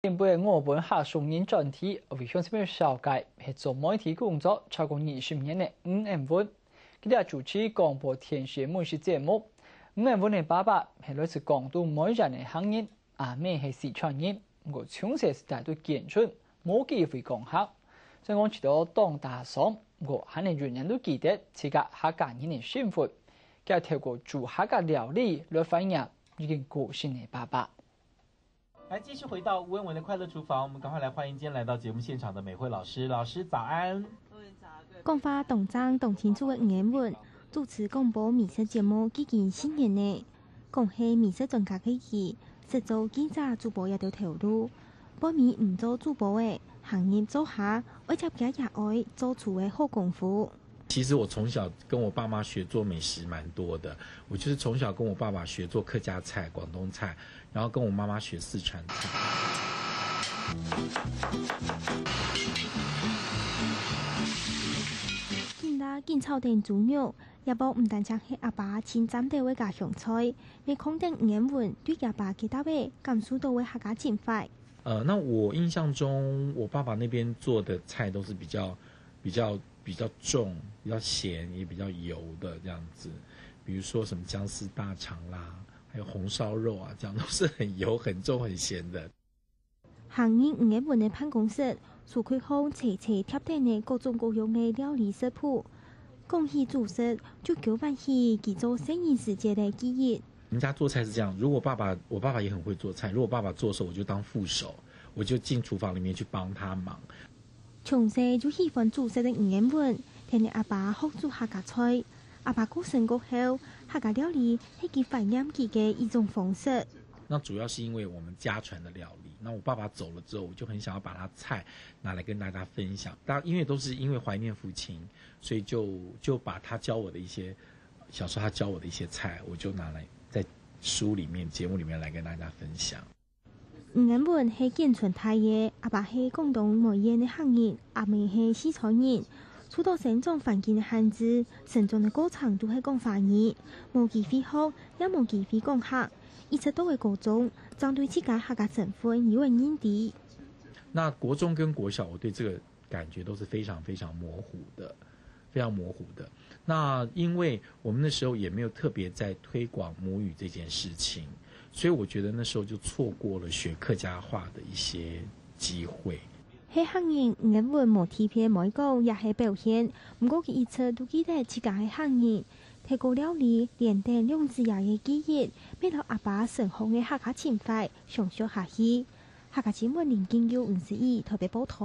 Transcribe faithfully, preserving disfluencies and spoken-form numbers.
今晡日我分客屬人專題，為鄉親朋友紹介係做媒體工作超過二十年个吳恩文。佢在主持廣播電視个美食節目。吳恩文个爸爸係來自廣東梅縣个客人，阿姆係四川人，毋過從細就戴到建春，無機會講客。雖然講知道當打爽，毋過還係永遠都記得自家客家人个身份。佢透過煮客家料理來懷念已經過身个爸爸。 來，繼續回到吳恩文的快樂廚房，我們趕快來歡迎今天來到節目現場的美惠老師。老師早安。講話當正當清楚个吳恩文，主持廣播美食節目已經十年了。講係美食專家个佢，識做記者、主播這兜頭路。本來毋做主播个，行入做下，愛接佢也愛做廚个好功夫。 其實我從小跟我爸媽學做美食蠻多的，我就是從小跟我爸爸學做客家菜、廣東菜，然後跟我媽媽學四川菜。今晡日緊炒等豬肉，這盤毋單淨係阿爸盡讚頭个家鄉菜，也囥等吳恩文對阿爸个搭位感受到个客家情懷。呃，那我印象中，我爸爸那邊做的菜都是比較、比較、比較重、比較鹹，也比較油的這樣子。比如說什麼薑絲大腸啦，還有紅燒肉啊，這樣都是很油、很重、很鹹的。行入吳恩文个辦公室，書櫃項齊齊疊等个各種各樣个料理食譜。講起主食，就勾喚起佢做細人時節个記憶。 人家做菜是這樣，如果爸爸，我爸爸也很會做菜，如果爸爸做的時候，我就當副手，我就進廚房裡面去幫他忙。從細就喜歡煮食个吳恩文，跈等阿爸學煮客家菜。阿爸過身過後，客家料理係佢懷念佢个一種方式。那主要是因為我們家傳的料理，那我爸爸走了之後，我就很想要把他菜拿來跟大家分享。大家因為都是因為懷念父親，所以就、就把他教我的一些，小時候他教我的一些菜，我就拿來在書裡面、節目裡面來跟大家分享。吳恩文係建春大个，阿爸係廣東梅縣个客人，阿姆係四川人。受到生長環境个限制，成長个過程都係講華語，無機會學，也無機會講客。一直到个高中，正對自家客家身份有个認知。那國中跟國小，我對這個感覺都是非常非常模糊的，非常模糊的。那因為我們那時候也沒有特別在推廣母語這件事情，所以我覺得那時候就錯過了學客家話的一些機會。係客人吳恩文無特別會講，也係表現，毋過佢一直都記得自家係客人。透過料理，連等兩子爺个記憶，乜摎阿爸深厚个客家情懷，延續下去。客家新聞林金佑、吳思怡特別報導。